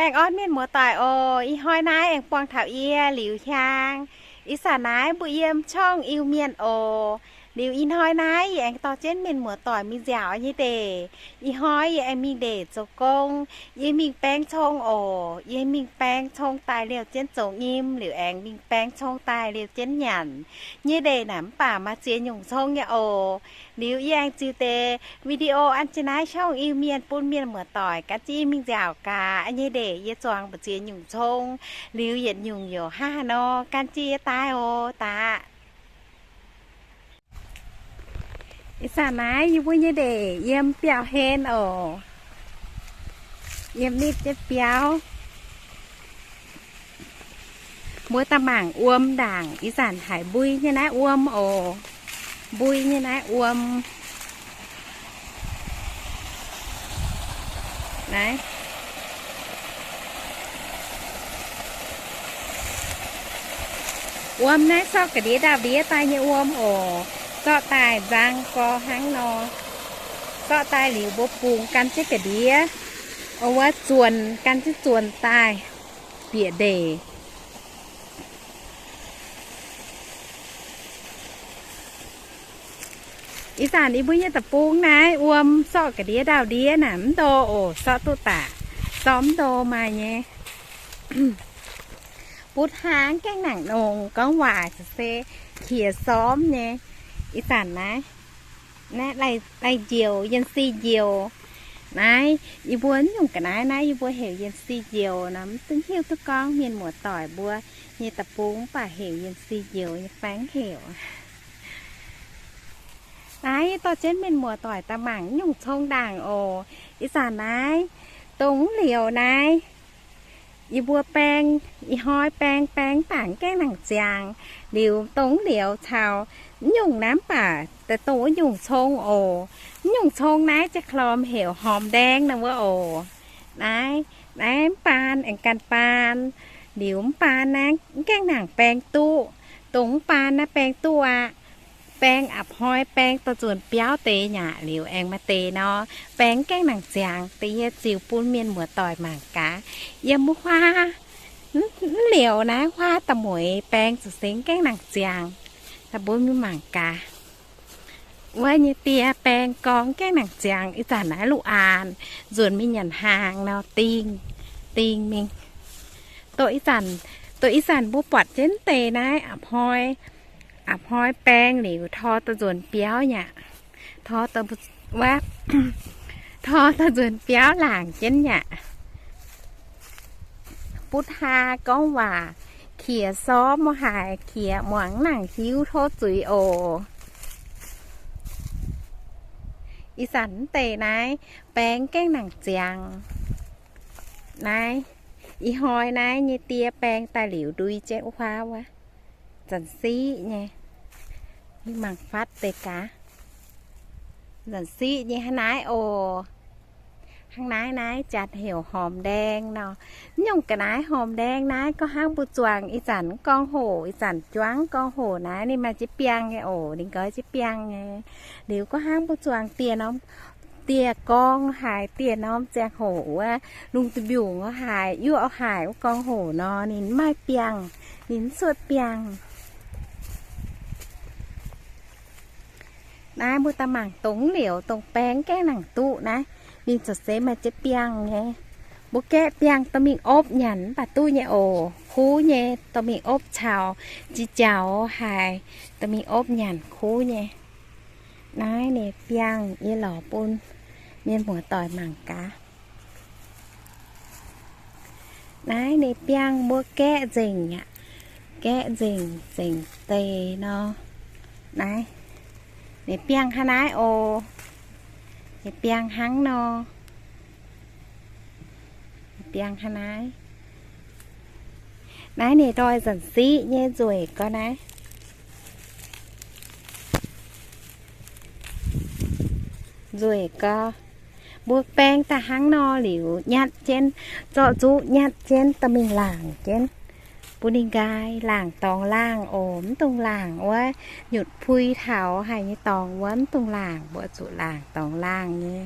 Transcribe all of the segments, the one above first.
Baengh orn mienh muoz-doic oc. Ih hnoi naaiv aengx buangh taux yie Liuz Hiaang. Ih zanc naaiv mbuo yiem ช่อง Iu-Mienh oc. Liuz ih hnoi naaiv yie aengx dorh jienv mienh muoz-doic mingh nziaauc nyei ndeic. Ih hnoi yie aengx mingh ndeic zoux gong. Yie mingh baeng cong oc. Yie mingh baeng cong daaih liouh jienv zoux nyim, liuz aengx mingh baeng cong daaih liouh jienv nyanc. Nyei ndeic naaic mv baac maaih ziex nyungc cong nyei oc. Liuz yie aengx ziux deix video an jienv naaiv ช่อง Iu-Mienh bun mienh muoz-doic gan jienv mingh nziaauc gaax. Nyei ndeic yie zuangx mbu'ziex nyungc cong, liuz yietc nyungc youc hnangv haaix nor gan jienv yie daaih oc. Daaih ih zanc naaiv yie mbuo nyei ndeic yiem biauv-hlen oc. Yiem nitv jienv biauv. Mbuo daaih mangc wuom ndaangc. Ih zanc haiz mbui nyei naaiv wuom oc. Mbui nyei naaiv wuom. Naaiv wuom naaiv sorqv ga'ndiev ndau-ndiev daaih nyei wuom oc. Zorqv daaih nzang gorx hnangv nor. Zorqv daaih liuz mbuo bungx gan jienv ga'ndiev, wuov zuonx gan jienv zuonx daaih bieqc ndeic. Ih zanc yie mbuo nyei deic-bung naaiv wuom sorqv ga'ndiev ndau-ndiev naaic mv ndo oc. Sorqv duqv daaih, sorqv mv ndo maaih nyei. Butv hnangv gaengh nangc nongx gorngv waac se qiex sormv nyei. Ih zanc naaiv, naaiv lai-njoux, yienh si njoux. Naaiv yie mbuo nyungc ga'naaiv naaiv yie mbuo heuc yienh si njoux nor, mv hiuv duqv gorngv mienh muoz-doic mbuo nyei deic-bung mv baac heuc yienh si njoux nyei fai heuc. Naaiv yie dorh jienv mienh muoz-doic daaih mangc nyungc cong ndaangc oc. Ih zanc naaiv dongh liuz naaiv yie mbuo baeng, ih hnoi baeng, baeng dangc gaengh nangc ziangx. Liuz dongh liuz caux nyungc naaiv mv baac dongh wuov nyungc cong oc. Nyungc cong naaiv jiex klom heuc หอมแดง nor wuov oc. Naaiv, naaiv mv baan aengx ganh baan. Liuz mv baan naaiv gaengh nangc baeng duqv. Dongh mv baan naaiv baeng duqv aqv. Baeng a'hnoi baeng dorh nzuonx biauv deix nyaqc liuz aengx maaih deix nor, baeng gaengh nangc ziangx deix yie ziux bun mienh muoz-doic mangc gaax. Yiem wuov huaav, mv liuz naaiv huaav da'mueiz baeng zuqc sengx gaengh nangc ziangx. Daaih bun mienh mangc gaax. Wuov nyei die baeng gorngv gaengh nangc ziangx. Ih zanc naaiv lungh aanx nzuonx mingh nyanc hnaangx nor dingh, dingh mingh. Dongh ih zanc, dongh ih zanc mbuo buatc jienv deix naaiv a'hnoi, a'hnoi baeng liuz tor dorh nzuonx biauv nyaqc. Tor dorh, tor dorh nzuonx biauv laangc jienv nyaqc. Butv haa gorngv waac qiex sormv haic, qiex muangx nangc hiuv tov zuiz oc. Ih zanc mv deix naaiv baeng gaengh nangc ziangx. Naaiv, ih hnoi naaiv nyei die baeng daaih liuz ndui jienv wuov huaav wuov. Zanc siqv nyei, mingh mangc fatv deix gaax. Zanc siqv nyei hnangv naaiv oc. Hnangv naaiv naaiv janx heuc หอมแดง nor. Nyungc ga'naaiv หอมแดง naaiv gorngv hnangv mbuo zuangx ih zanc gorngv hoc, ih zanc juangv gorngv hoc naaiv ninh maaih jienv biangh nyei oc, ninh nqoi jienv biangh nyei. Liuz gorngv hnangv mbuo zuangx dieh norm, dieh gorngv haaix, dieh norm ziangh hoc wuov, lungh duih mbiungc wuov haaix, yuoqv wuov haaix wuov gorngv hoc nor, ninh mv maaih biangh, ninh mv cuotv biangh. Naaiv mbuo daaih mangc dongh liuz dongh baeng gaengh nangc duqv naaiv, ninh ziouc se maaih jienv biangh nyei. Mbuo gaeqv biangh dorh mingh opv nyanc mv baac duqv nyei oc. Kuv nyei, dorh mingh opv caux jiex jaux haaix, dorh mingh opv nyanc kuv nyei. Naaiv ninh biangh yie lorz bun mienh muoz-doic mangc gaax. Naaiv ninh biangh mbuo gaeqv nzengc aqv. Gaeqv nzengc, nzengc deix nor. Naaiv ninh biangh hnangv naaiv oc. Ninh biangh hnangv nor. Ninh biangh hnangv naaiv. Naaiv ninh ndoi zanc siqv nyei nzueic gau naaiv. Nzueic gau. Mbuo baeng daaih hnangv nor liuz nyatv jienv, zorqv nzuqv nyatv jienv dorh mingh laangc jienv. Bun ninh nqaai laangc dorngx laangh oc. Mv dungx laangc wuov nyutc pui taux haaix nyei dorngx wuov mv dungx laangc, mbuo zuqc laangc dorngx laangh nyei.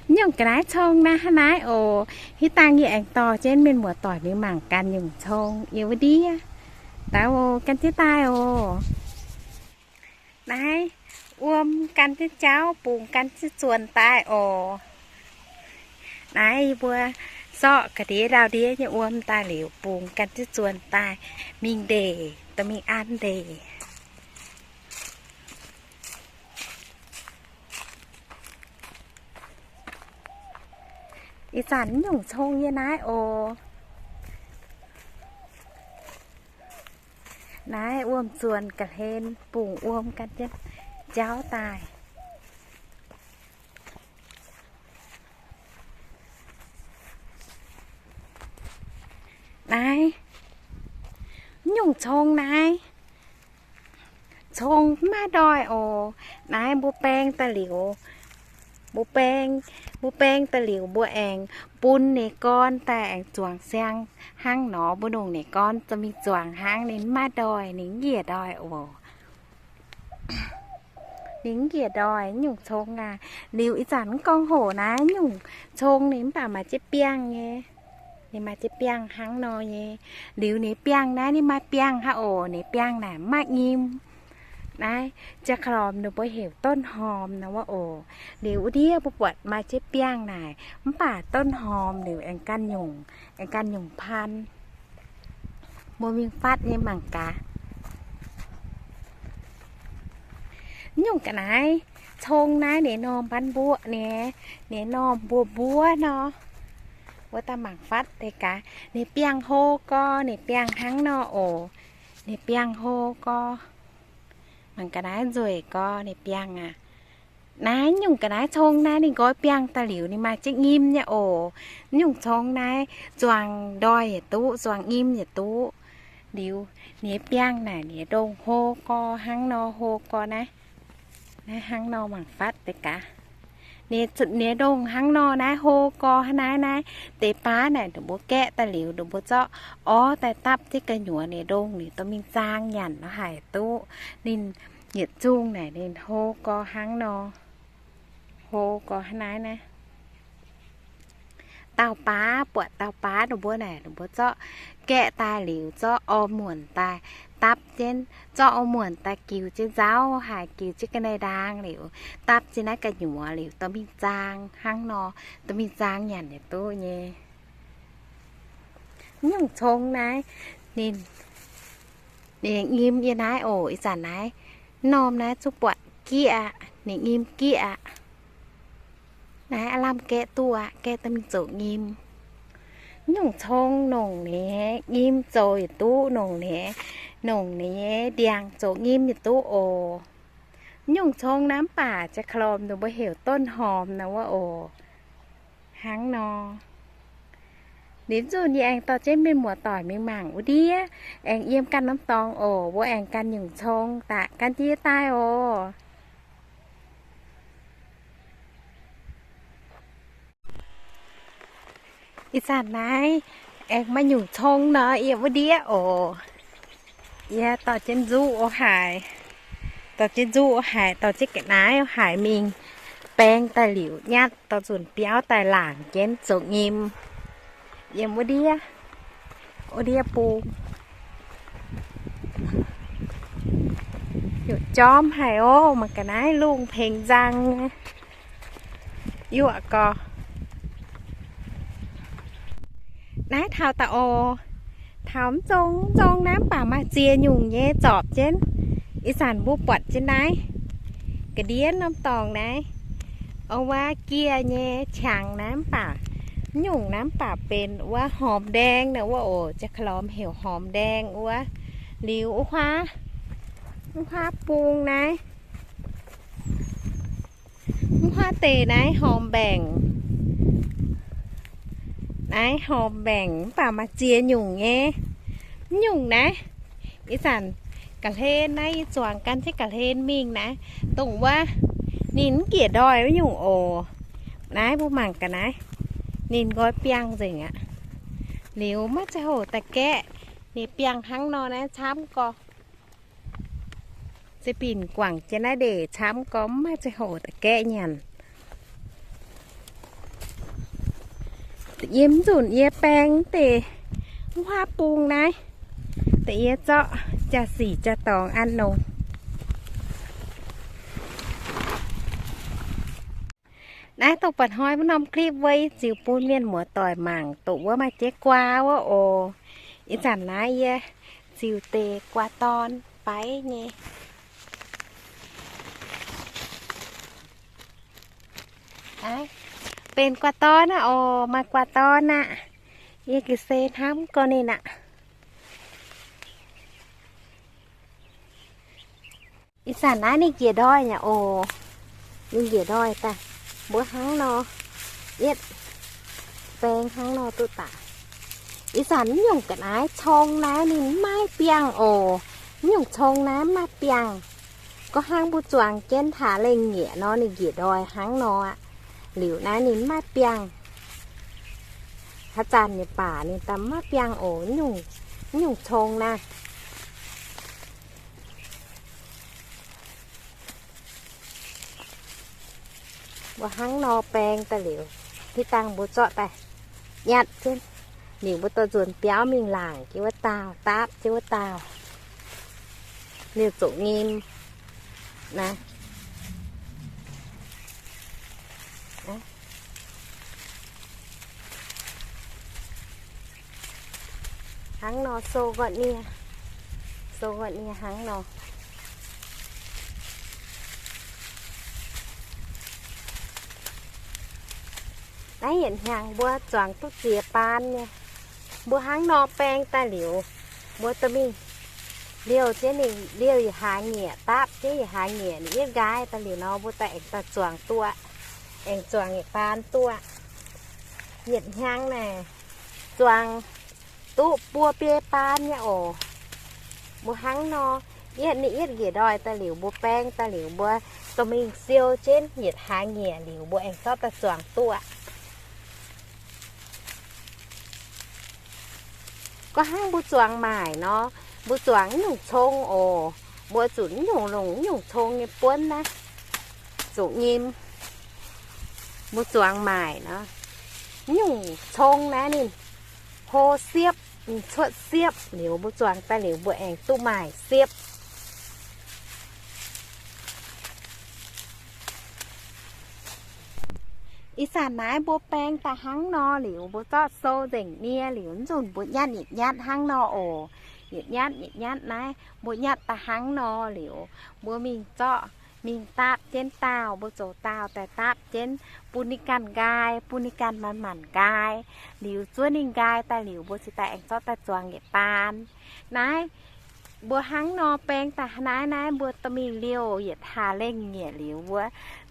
Nyungc ga'naaiv cong naaiv hnangv naaiv oc. Hitv dangh yie aengx dorh jienv mienh muoz-doic mingh mangc ganh nyungc cong yiem wuov ndiev. Daaih oc, gan jienv daaih oc. Naaiv wuom gan jienv jauv, bungx gan jienv zuonh daaih oc. Naaiv yie mbuo sorqv ga'ndiev ndau-ndiev nyei wuom daaih liuz, bungx gan jienv zuonh daaih mingh ndeic, dorh mingh an ndeic. Ih zanc nyungc cong nyei naaiv oc. Naaiv wuom zuonh ga'hlen, bungx wuom gan jienv jauv daaih. Naaiv nyungc cong naaiv, cong maiv ndoih oc. Naaiv mbuo baeng daaih liuz, mbuo baeng, mbuo baeng daaih liuz mbuo aengx bun ninh gorn daaih aengx zuangx siang hnangv nor, mbuo longc ninh gorn dorh mingh zuangx hnangv, ninh maiv ndoih, ninh njiec ndoih oc. Ninh njiec ndoih nyungc cong aac. Liuz ih zanc mv gorngv hoc naaiv nyungc cong ninh mv baac maaih jienv biangh nyei. Ninh maaih jienv biangh hnangv nor nyei. Liuz ninh biangh naaiv ninh maaih biangh hnangv oc. Ninh biangh naaic maiv nyim. Naaiv jaa-klormx ninh mbuo heuc ต้นหอม nor wuov oc. Liuz wuov ndiev mbuo buatc maaih jienv biangh naaic mv baac ต้นหอม liuz aengx ganh nyungc, aengx ganh nyungc พันธุ์. Mbuo mingh fatv nyei mangc gaax. Nyungc ga'naaiv cong naaiv ninh norm mbanv mbuoqv nyei, ninh norm mbuov mbuov nor. Wuov daaih mangc fatv deix gaax. Ninh biangh hlo gorx, ninh biangh hnangv nor oc. Ninh biangh hlo gorx. Mangc ga'naaiv nzueic gorx ninh biangh aac. Naaiv nyungc ga'naaiv cong naaiv ninh nqoi biangh daaih liuz ninh maaih jienv nyim nyei oc. Nyungc cong naaiv zuangx ndoih yietc duqv, zuangx nyim yietc duqv. Liuz ninh nyei biangh naaic ninh nyei ndongh hlo gorx hnangv nor, hlo gorx naaiv. Naaiv hnangv nor mangc fatv deix gaax. Ninh nyei ndongh hnangv nor naaiv hlo gorx hnangv naaiv, naaiv deix baav naaic ninh mbuo gaeqv daaih liuz ninh mbuo zorqv orv daaih dapv jienv gu'nyuoz ninh ndongh liuz dorh mingh zaang nyanc nor haih duqv. Ninh yietc zungh naaic ninh hlo gorx hnangv nor. Hlo gorx hnangv naaiv naaiv. Dauh baav, buatc dauh baav ninh mbuo naaic ninh mbuo zorqv gaeqv daaih liuz zorqv orv muonc daaih dapv jienv, zorqv orv muonc daaih giux jienv nzauv haaix, giux jienv ga'naaiv ndaang liuz dapv jienv naaiv gu'nyuoz liuz dorh mingh zaang hnangv nor, dorh mingh zaang nyanc yietc duqv nyei. Nyungc cong naaiv ninh, ninh nyim yie naaiv oc. Ih zanc naaiv norm naaiv zungv buatc gieqv aqv, ninh nyim gieqv aqv. Naaiv aav lamh gaeqv duqv aqv, gaeqv dorh mingh zoux nyim. Nyungc cong nongc ninh nyim zoux yietc duqv, nongc ninh, nongc ninh nyei ndiangx zoux nyim yietc duqv oc. Nyungc cong naaiv mv baac jaa-klormx ninh mbuo heuc ต้นหอม nor wuov oc. Hnangv nor. Liuz nzunc yie aengx dorh jienv mienh muoz-doic mingh mangc wuov ndiev, aengx yiem ganh norm dorngx oc. Mbuo aengx ganh nyungc cong daaih gan jienv daaih oc. Ih zanc naaiv aengx maaih nyungc cong nor yiem wuov ndiev oc. Yie dorh jienv nzuqv oix haic, dorh jienv nzuqv oix haic, dorh jienv ga'naaiv oix haic mingh baeng daaih liuz nyatv dorh nzunc biauv daaih laangc jienv zoux nyim. Yiem wuov ndiev, wuov ndiev bung. Heuc jorm haic oc. Mangc ga'naaiv lungh pengx nzang nyei. Yuoqv gorx. Naaiv taux daaih oc. Taux mv zong, mv zong naaiv mv baac maaih ziex nyungc nyei zorpc jienv. Ih zanc mbuo buatc jienv naaiv ga'ndiev norm dorngx naaiv, wuov jiex nyei qangx naaiv mv baac, mv nyungc naaiv mv baac benx wuov หอมแดง naaiv wuov oc. Jaa-klormx heuc หอมแดง wuov. Liuz wuov huaav, wuov huaav bung naaiv, wuov huaav deix naaiv หอมแบ่ง. Naaiv หอมแบ่ง mv baac maaih ziex nyungc nyei. Mv nyungc naaiv, ih zanc ga'hlen naaiv yie zuangx gan jienv ga'hlen mingh naaiv, dongh wuov ninh mv njiec ndoih wuov nyungc oc. Naaiv mbuo mangc ga'naaiv, ninh nqoi biangh nzengc aqv. Liuz maiv zeiz hoc da'gaeqv, ninh biangh hnangv nor naaiv camv gorx. Se binc guangc jienv naaiv ndeic camv gorx, maiv zeiz hoc da'gaeqv nyanc. Yiem nzunc yie baeng deix wuov huaav bung naaiv, deix yie zorqv jaa-sic jaa-dorngx an longx. Naaiv dongh ba'hnoi wuov norm clip wuov yie ziux bun mienh muoz-doic mangc doqc wuov maaih jeiv guaa wuov oc. Ih zanc naaiv yie ziux deix guaa dorn baiv nyei. Benx guaa dorn aqv oc, maaih guaa dorn aqv. Yie ga'sie hnamv gorx ninh aqv. Ih zanc naaiv ninh njiec ndoih nyei oc. Ninh njiec ndoih daaih. Mbuo hnangv nor, yietv baeng hnangv nor duqv daaih. Ih zanc mv nyungc ga'naaiv cong naaiv ninh mv maaih biangh oc. Mv nyungc cong naaiv mv maaih biangh. Gorngv hnangv mbuo zuangx jienv taux lengh nyieqc nor ninh njiec ndoih hnangv nor aqv. Liuz naaiv ninh mv maaih biangh. Haaix zanc nyei baac ninh daaih mv maaih biangh oc, mv nyungc cong naaiv. Mbuo hnangv nor baeng daaih liuz, hitv dangh mbuo zorqv daaih nyatv jienv. Liuz mbuo dorh nzuonx biauv mingh laangc jienv wuov dauh, daapv jienv wuov dauh, liuz zoqc nyim naaiv. Hnangv nor sou nqortv nie, sou nqortv nie hnangv nor. Naaiv yietc hnyangx mbuo zuangx duqv ziex baan nyei. Mbuo hnangv nor baeng daaih liuz, mbuo dorh mingh liouh jienv ninh, liouh yietc hlaax nyieqc, daapv jienv yietc hlaax nyieqc, ninh yietv nqaai daaih liuz nor, mbuo daaih aengx daaih zuangx duqv, aengx zuangx yietc baan duqv. Yietc hnyangx naaic zuangx duqv buo biei baan nyei oc. Mbuo hnangv nor, yietv ninh yietv njiec ndoih daaih liuz, mbuo baeng daaih liuz, mbuo dorh mingh siou jienv yietc hlaax nyieqc liuz, mbuo aengx zorqv daaih zuangx duqv. Gorngv hnangv mbuo zuangx maaic nor, mbuo zuangx mv nyungc cong oc. Mbuo zuqc mv nyungc longc mv nyungc cong nyei buonv naaiv, zoqc nyim. Mbuo zuangx maaic nor, mv nyungc cong naaiv ninh hlo siepv, ninh cuotv siepv liuz, mbuo zuangx daaih liuz mbuo aengx duqv maaic siepv. Ih zanc naaiv mbuo baeng daaih hnangv nor liuz, mbuo zorqv sou nzengc nie liuz, nzunc mbuo nyatv yietc nyatv hnangv nor oc. Yietc nyatv yietc nyatv naaiv mbuo nyatv daaih hnangv nor liuz, mbuo mingh zorqv, mingh daapv jienv daauh, mbuo zoux daauh daaih daapv jienv, bun ninh ganh nqaai, bun ninh ganh manc-manc nqaai. Liuz zuov ninh nqaai daaih liuz, mbuo cingx daaih aengx zorqv daaih zuangx yietc baan. Naaiv mbuo hnangv nor baeng daaih naaiv, naaiv mbuo dorh mingh liouh yietc hlaax lengh nyieqc liuz, mbuo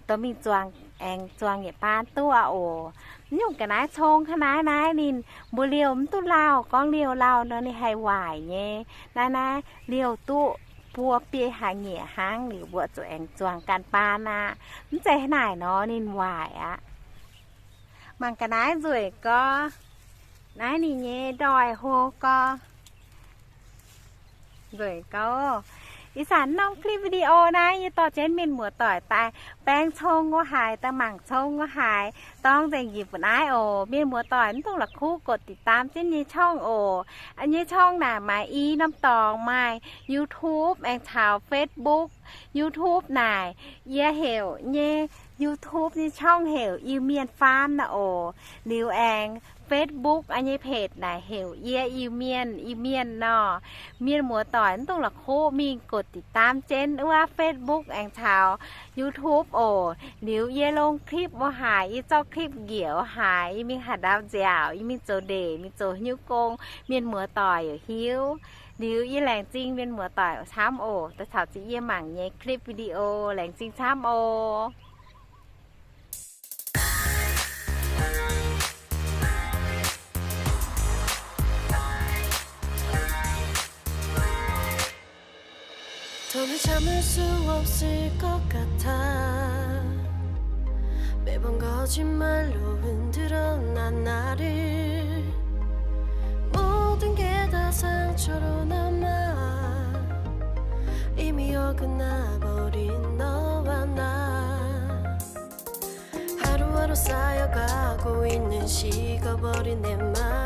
dorh mingh zuangx, aengx zuangx yietc baan duqv aqv oc. Mv nyungc ga'naaiv cong hnangv naaiv, naaiv ninh mbuo liouh mv duqv lauh, gorngv liouh lauh nor ninh haih waaic nyei. Naaiv, naaiv liouh duqv buo biei hlaax nyieqc hnangv liuz mbuo zuqc aengx zuangx ganh baan aqv. Mv zeiz hnangv naaic nor ninh waaic aqv. Mangc ga'naaiv nzueic gorx. Naaiv ninh nyei ndoih hlo gorx. Nzueic gauh. Ih zanc norm clip video naaiv yie dorh jienv mienh muoz-doic daaih baeng cong wuov haaix, daaih mangc cong wuov haaix, dorng nzengc njiec mbu'naaiv oc. Mienh muoz-doic mv dungx la'kuqv กดติดตาม jienv nyei ช่อง oc. Nyei ช่อง naaic maaih i norm dorngx, maaih YouTube aengx caux Facebook. YouTube naaic yie heuc nyei, YouTube nyei ช่อง heuc Iu-Mienh Farm naaic oc. Liuz aengx Facebook nyei page naaic heuc Yie Iu-Mienh, Iu-Mienh nor. Mienh muoz-doic mv dungx la'kuqv mingh กดติดตาม jienv wuov Facebook aengx caux YouTube oc. Liuz yie longc clip wuov haaix, yie zorqv clip njiec wuov haaix, yie mingh haaix ndau nziaauc, yie mingh zoux ndeic, mingh zoux haaix nyungc gong, mienh muoz-doic yaac hiuv. Liuz yie laengz zingh mienh muoz-doic camv oc. Daaih caux jienv yie mangc nyei clip video, laengz zingh camv oc. Guv in nyei si gauh bou din nde ma.